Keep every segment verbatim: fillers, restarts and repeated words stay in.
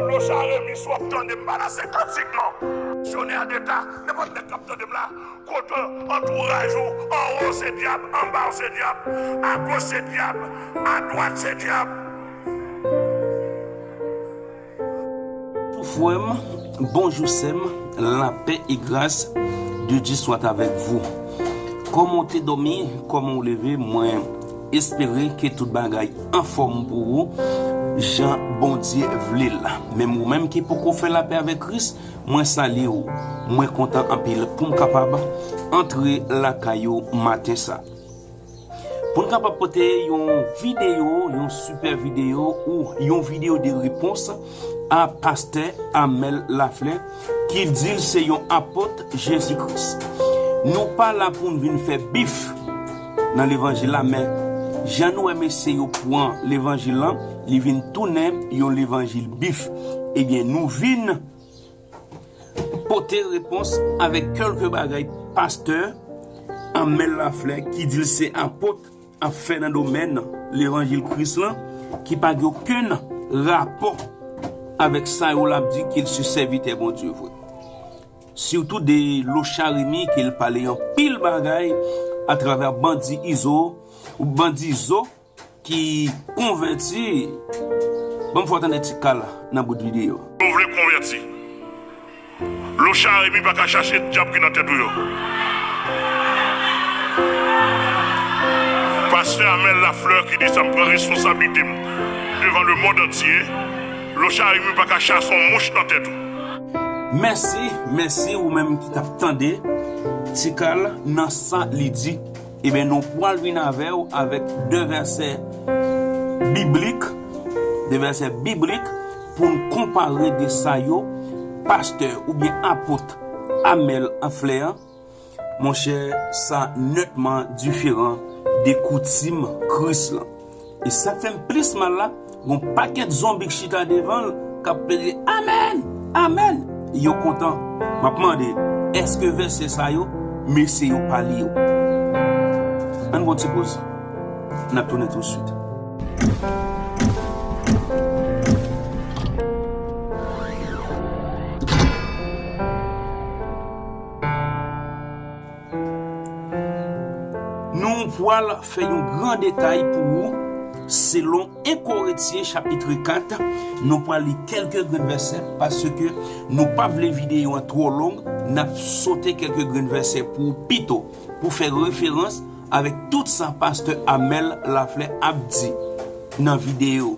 Locha Remy, si w ap tande m, balanse kantik non. Misyonè deta, nenpòt nèg k ap tande m la, kote antouraj ou, anwo se dyab, anba w se dyab, agoch se dyab, adwat se dyab. Bonjou frè m, bonjou sè m, lapè e gras de Dye soit avec vous. Kòman w te dòmi, kòman w leve, mwen espere ke tout bagay anfòm pou ou, jan Bondye vle l. Menm ou menm ki poko fè lapè avèk Kris, mwen salye w. Mwen kontan anpil pou m kapab antre lakay ou maten sa. Pou n kapab pote yon videyo, yon sipè videyo ou yon videyo de repons a pastè Amel Lafleur ki di l se yon apot Jezi Kris. Nou pa la pou n vin fè bif nan levanjil la, men jan nou wè mesye yo pran levanjil lan, li vin tounen yon levanjil bif. Ebyen, nou vin pote repons avèk kèlke bagay pastè Amel Lafleur ki di l se apot ap fè nan domèn levanjil Kris lan ki pa gen okenn rapò avèk sa yo l ap di ke l se sèvitè Bondye vre. Sitou de Locha Remy ke l pale anpil bagay atravè bandi Izo, bandi Izo ki konvèti. Ban m fè w tande ti kal nan bout videyo. Nou vle konvèti. Locha Remy pa ka chache dyab ki nan tèt ou yo. Pastè Amel Lafleur ki di sa, m pran responsablite m devan le monde entier. Locha Remy pa ka chase yon mouch nan tèt ou. Mèsi, mèsi ou menm ki t ap tande ti kal nan sa li di. Ebyen, nou pral vin avè w avèk de vèsè biblik, de vèsè biblik pou n konpare de sa yo, pastè oubyen apot Amel Lafleur, monchè, sa nètman diferan de koutim Kris lan. E sa k fè m plis mal la, gon pakèt zonbi k chita devan l, k ap plede, "Amèn! Amèn!" Yo kontan. M ap mande, èske vèsè sa yo, mesye yo pa li yo? Ann pran ti poz. N ap tounen tousuit. Nou pral fè yon gran detay pou ou selon en Korentyen chapit kat. Nou pral li kèlke grenn vèsè paske nou pa vle videyo an twò long. N ap sote kèlke grenn vèsè pou ou pito, pou fè referans avèk tout sa pastè Amel Lafleur ap di nan videyo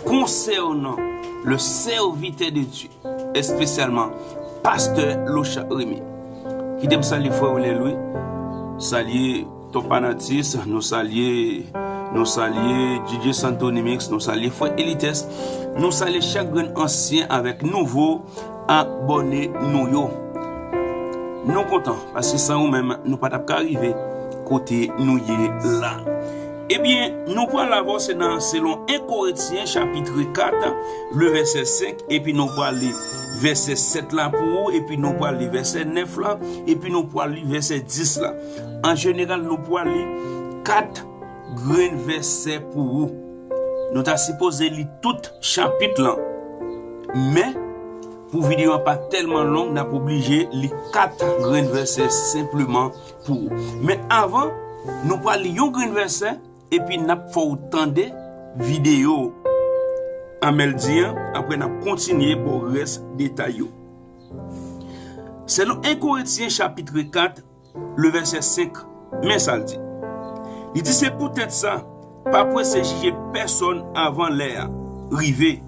konsènan le serviteur de Dieu, espesyalman pastè Locha Remy. Kite m salye frè Wilner Louis, salye Ton Panatis, nou salye, nou salye D J Santo Nimix, nou salye frè Elites, nou salye chak grenn ansyen avèk nouvo abòne nou yo. Nou kontan, paske san ou menm, nou pa t ap ka rive kote nou ye la. Ebyen, nou pral avanse nan selon en Korentyen chapit kat, le vèsè senk, epi nou pral li vèsè sèt la pou ou, epi nou pral li vèsè nèf la, epi nou pral li vèsè dis la. An jeneral, nou pral li kat grenn vèsè pou ou. Nou ta sipoze li tout chapit lan. Men, pou videyo a pa tèlman long, n ap oblije li kat grenn vèsè senpleman pou ou. Men avan, nou pral li yon grenn vèsè, epi n ap fè w tande videyo Amel di an, apre n ap kontinye ba w rès detay yo. Selon en Korentyen chapit kat, le vèsè senk, men sa l di. Li di, "Se poutèt sa, pa prese jije pèsòn avan lè a rive.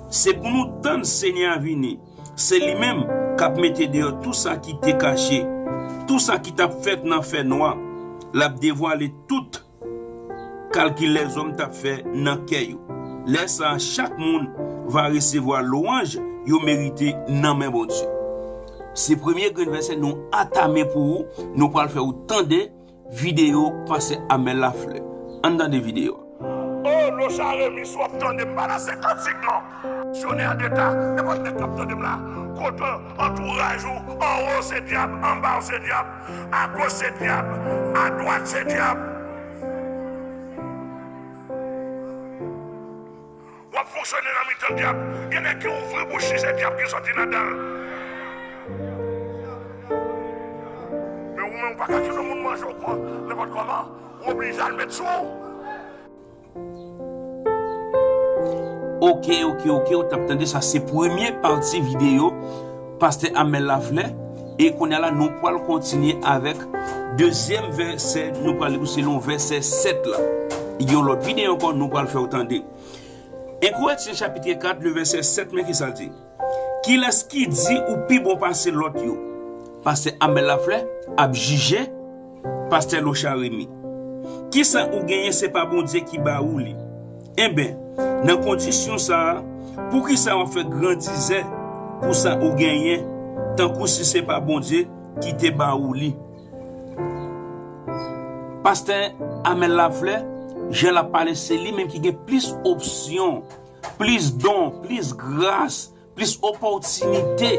Se pou nou tann Senyè a vini. Se li menm k ap mete deyò tou sa ki te kache, tou sa ki t ap fèt nan fènwa. L ap devwale tout kalkil lèzòm t ap fè nan kè yo. Lè sa a, chak moun va resevwa lwanj yo merite nan men Bondye." Se premye grenn vèsè nou atame pou ou, nou pral fè ou tande videyo pastè Amel Lafleur. Ann tande videyo a. O, Locha Remy, si w ap tande m, balanse kantik non. Misyonè deta, nenpòt nèg k ap tande m la, kote antouraj ou, anwo se dyab, anba w se dyab, agoch se dyab, adwat se dyab. W ap fonksyone nan mitan dyab. Gen nèg ki ouvri bouch li, se dyab ki soti nan dan l. Men ou menm, ou pa ka kite yon moun manje w kon nenpòt kòman. Ou oblije al met sou ou. Ok, ok, ok, ou t ap tande sa, se premye pati videyo Pastè Amel Laflè. E kounye a la, nou pral kontinye avèk dezyèm vèsè, nou pral li pou selon vèsè sèt la. Yon lòt videyo ankò, nou pral fè w tande. En Korentyen chapit kat, le vèsè sèt, men kisa l di. Kilès ki di ou pi bon pase lòt yo? Pastè Amel Laflè ap jije Pastè Locha Remy. Kisa ou genyen se pa Bondye ki ba ou li? Enben, nan kondisyon sa a, poukisa w ap fè grandizè pou sa ou genyen, tankou si se pa Bondye ki te ba ou li? Pastè Amel Laflè, jan l ap pale, se li menm ki gen plis opsyon, plis don, plis gras, plis opòtinite.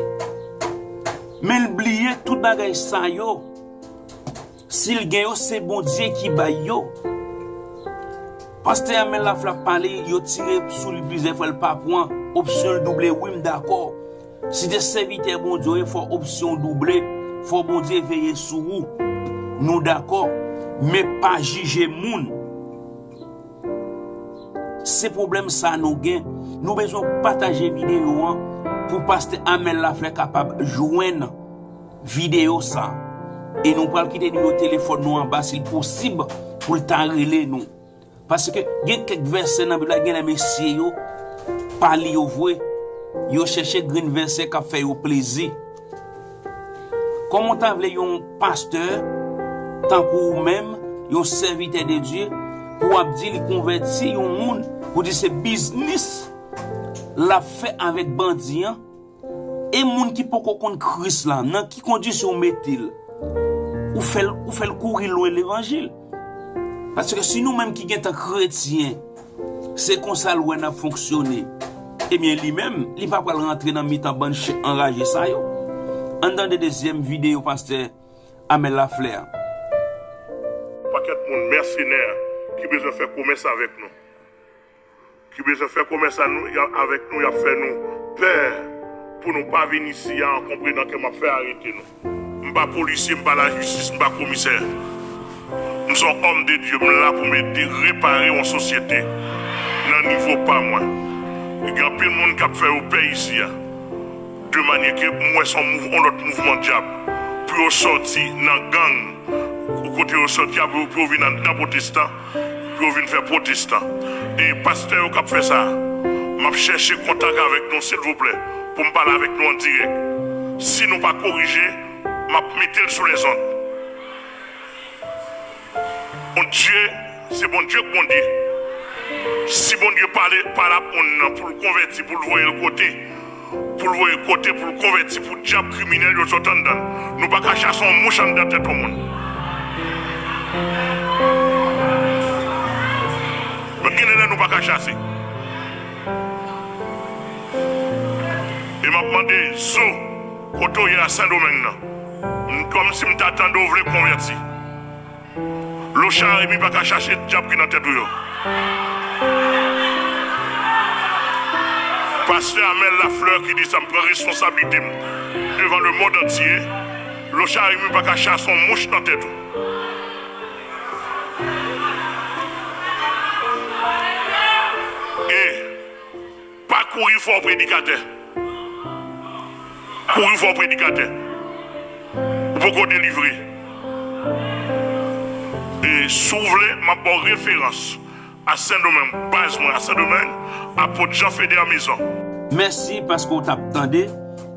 Men l bliye tout bagay sa yo. Si l gen yo, se Bondye ki bay yo. Pastè Amel Laflè ap pale, yo tire sou li plizyè fwa, l pa pran. Opsyon l double, wi, m dakò. Si te sèvitè Bondye w ye, fò opsyon w double. Fò Bondye veye sou ou. Nou dakò. Men pa jije moun. Se pwoblèm sa a nou gen. Nou bezwen pataje videyo an pou Pastè Amel Laflè kapab jwenn videyo sa a. E nou pral kite nimewo telefòn nou anba, si l posib, pou l ta rele nou. Paske gen kèk vèsè nan Bib la, genlè mesye yo pa li yo vre. Yo chèche grenn vèsè k ap fè yo plezi. Kòman w ta vle yon pastè tankou ou menm, yon sèvitè de Dye, pou w ap di li konvèti yon moun, pou di se biznis l ap fè avèk bandi an? E moun ki poko konn Kris la, nan ki kondisyon w mete l? Ou fè l, ou fè l kouri lwen levanjil. Paske si nou menm ki gentan kretyen, se konsa l wè n ap fonksyone, ebyen, li menm, li pa pral rantre nan mitan bann chen anraje sa yo. Ann tande dezyèm videyo Pastè Amel Laflè a. Pakèt moun mèsenè ki bezwen fè komès avèk nou. Ki bezwen fè komès a nou, y a, avèk nou, y ap fè nou pè pou nou pa vin isi a an konprenan ke m ap fè arete nou. M pa polisye, m pa lajistis, m pa komisè. M se yon òm de Dye, m la pou m ede repare yon sosyete nan nivo pa mwen. Gen anpil moun k ap fè yo pè isi a. De manyè ke m wè se yon mouv-, yon lòt mouvman dyab. Pou yo sòti nan gang, kote yo sòti a, pou yo, pou yo vin anndan pwotestan, pou yo vin fè pwotestan. E pastè yo k ap fè sa, m ap chèche kontak avèk nou, silvouplè, pou m pale avèk nou an dirèk. Si nou pa korije, m ap mete l sou lèzond. Bondye, se Bondye k Bondye. Si Bondye pale, pale ap moun nan pou l konvèti, pou l voye l kote, pou l voye kote, pou l konvèti, pou dyab kriminèl yo sot anndan l. Nou pa ka chase yon mouch anndan tèt yon moun. Men gen lè nou pa ka chase. E m ap mande zo kote w ye a Sendomeng nan. M kòmsi m ta tande w vle konvèti. Locha Remy pa ka chache dyab ki nan tèt ou yo. Pastè Amel Lafleur ki di sa, m pran responsablite m devan lemond antye. Locha Remy pa ka chase yon mouch nan tèt ou. E pa kouri fè w predikatè. Kouri fè w predikatè. Ou poko delivre. E si w vle, m ap ba w referans a Sendomeng, baz mwen a Sendomeng, Apot Jean Feder Maison. Mèsi paske w t ap tande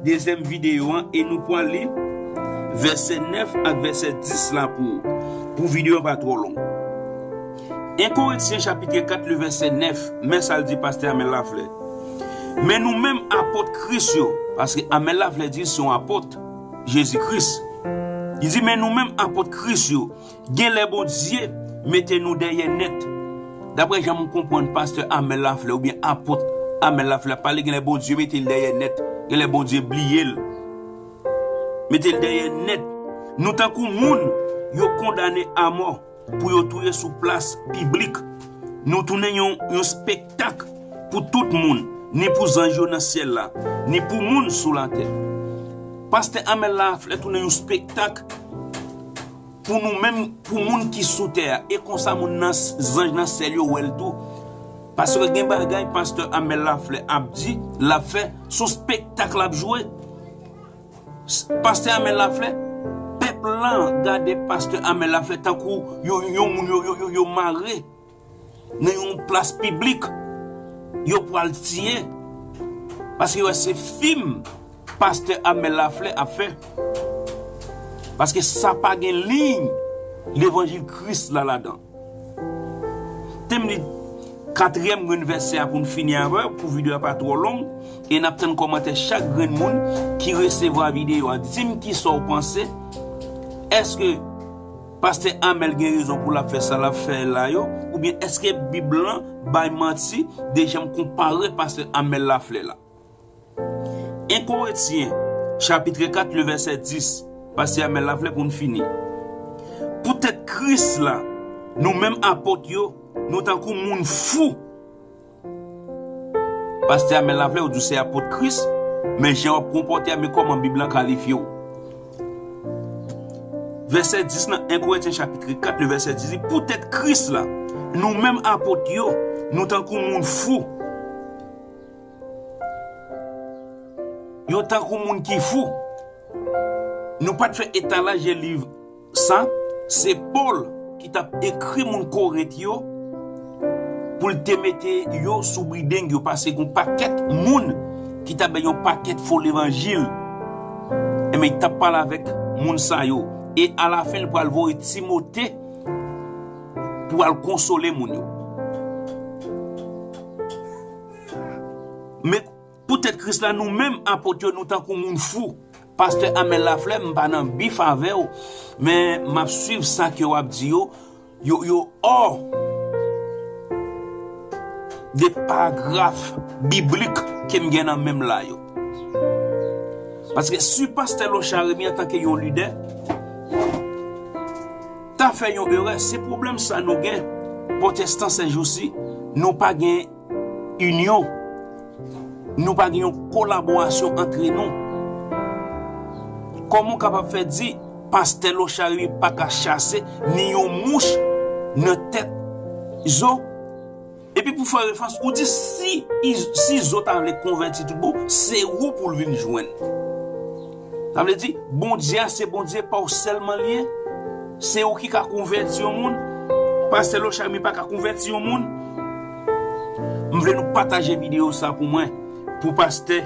dezyèm videyo an e nou pral li vèsè nèf ak vèsè dis la pou ou, pou videyo an pa twò long. En Korentyen chapit kat, le vèsè nèf, men sa l di Pastè Amel Laflè. Men nou menm apot Kris yo, paske Amel Laflè di l se yon apot Jezi Kris. Li di, men nou menm apot Kris yo, genlè Bondye mete nou dèyè nèt. Daprè jan m konprann Pastè Amel Laflè oubyen apot Amel Laflè ap pale, genlè Bondye mete l dèyè nèt, genlè Bondye bliye l. Mete l dèyè nèt. Nou tankou moun yo kondane amò pou yo touye sou plas piblik. Nou tounen yon, yon espektak pou tout moun, ni pou zanj yo nan syèl la, ni pou moun sou latè. Pastè Amel Laflè tounen yon spektak pou nou menm, pou moun ki sou tè a. E konsa moun nan s-, zanj nan syèl yo wè l tou. Paske gen bagay pastè Amel Laflè ap di, l ap fè, se yon spektak l ap jwe. S-, pastè Amel Laflè, pèp lan gade pastè Amel Laflè tankou yo, yon moun yo, yo, yo, yo mare nan yon plas piblik, yo pral tiye. Paske yo wè se fim pastè Amel Laflè ap fè. Paske sa pa gen liy levanjil Kris la ladan. Te m li katriyèm grenn vèsè a pou n fini avè l, pou videyo a pa twò long, e n ap tann kòmantè chak grenn moun ki resevwa videyo a. Di m kisa w panse. Èske pastè Amel gen rezon pou l ap fè sa l ap fè la yo? Oubyen èske Bib lan bay manti de jan m konpare pastè Amel Laflè la? En Korentyen, chapit kat, le vèsè dis, pastè Amel Laflè pou n fini. Poutèt Kris la, nou menm apot yo, nou tankou moun fou. Pastè Amel Laflè, ou di w se apot Kris, men jan w ap konpòte a, men kòman Bib lan kalifye w. Vèsè dis nan En Korentyen chapit kat, le vèsè dis di, poutèt Kris la, nou menm apot yo, nou tankou moun fou. Yo tankou moun ki fou. Nou pa t fè etalaj de liv sa, se Pòl ki t ap ekri moun Korent yo pou l te mete yo sou brideng yo, paske gen yon pakèt moun ki t ap bay yon pakèt fo levanjil. Enben, li t ap pale avèk moun sa yo. E alafen, li pral voye Timote pou al konsole moun yo. Men poutèt Kris la, nou menm apot yo, nou tankou moun fou. Pastè Amel Laflè, m pa nan bif avè w, men m ap swiv sa ke w ap di yo. Yo, yo hors de paragraf biblik ke m gen nan men m la yo. Paske si pastè Lochard Remy antanke yon lidè ta fè yon erè, se pwoblèm sa nou gen. Pwotestan sèjousi, nou pa gen inyon. Nou pa gen yon kolaborasyon antre nou. Kòman w kapab fè di pastè Lochard Remy pa ka chase ni yon mouch nan tèt Izo? Epi pou fè referans, ou di si Iz-, si Izo ta vle konvèti tout bon, se ou pou l vin jwenn. Sa vle di, Bondye a se Bondye pa w sèlman li ye. Se ou ki ka konvèti yon moun. Pastè Lochard Remy pa ka konvèti yon moun. M vle nou pataje videyo sa pou mwen, pou pastè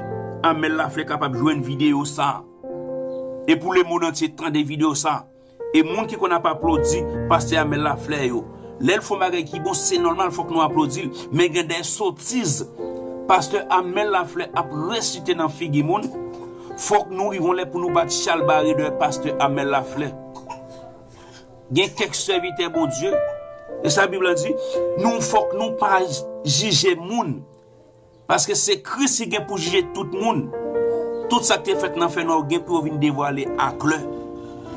Amel Laflè kapab jwenn videyo sa. E pou lemonn antye tande videyo sa. E moun ki konn ap aplodi pastè Amel Laflè yo, lè l fè yon bagay ki bon, se nòmal, fòk nou aplodi l. Men gen de sotiz pastè Amel Laflè ap resite nan figi moun. Fòk nou rive yon lè pou nou bat chalbari dèyè pastè Amel Laflè. Gen kèk sèvitè Bondye, e sa Bib la di, nou fòk nou pa jije moun. Paske se Kris ki gen pou jije tout moun. Tout sa k te fèt nan fènwa yo gen pou yo vin devwale aklè.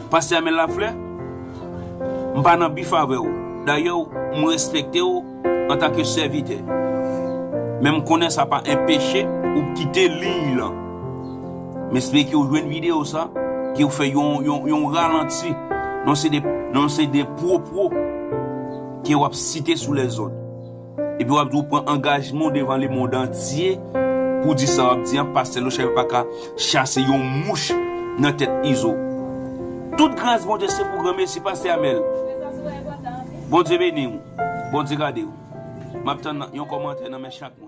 Pastè Amel Laflè, m pa nan bif avè w. Dayè, m respekte w antanke sèvitè. Men m konnen sa pa enpeche ou kite liy lan. M espere ke w jwenn videyo sa, ke w fè yon, yon, yon ralanti nan se de, nan se de pwopo ke w ap site sou lèzòd. Epi w ap di w pran angajman w devan lemonn antye pou di sa w ap di an, pastè Lochard Remy pa ka chase yon mouch nan tèt Izo. Tout gras Bondye se pou granmesi, pastè Amel. Bondye beni w. Bondye gade w. M ap tann yon kòmantè nan men chak moun.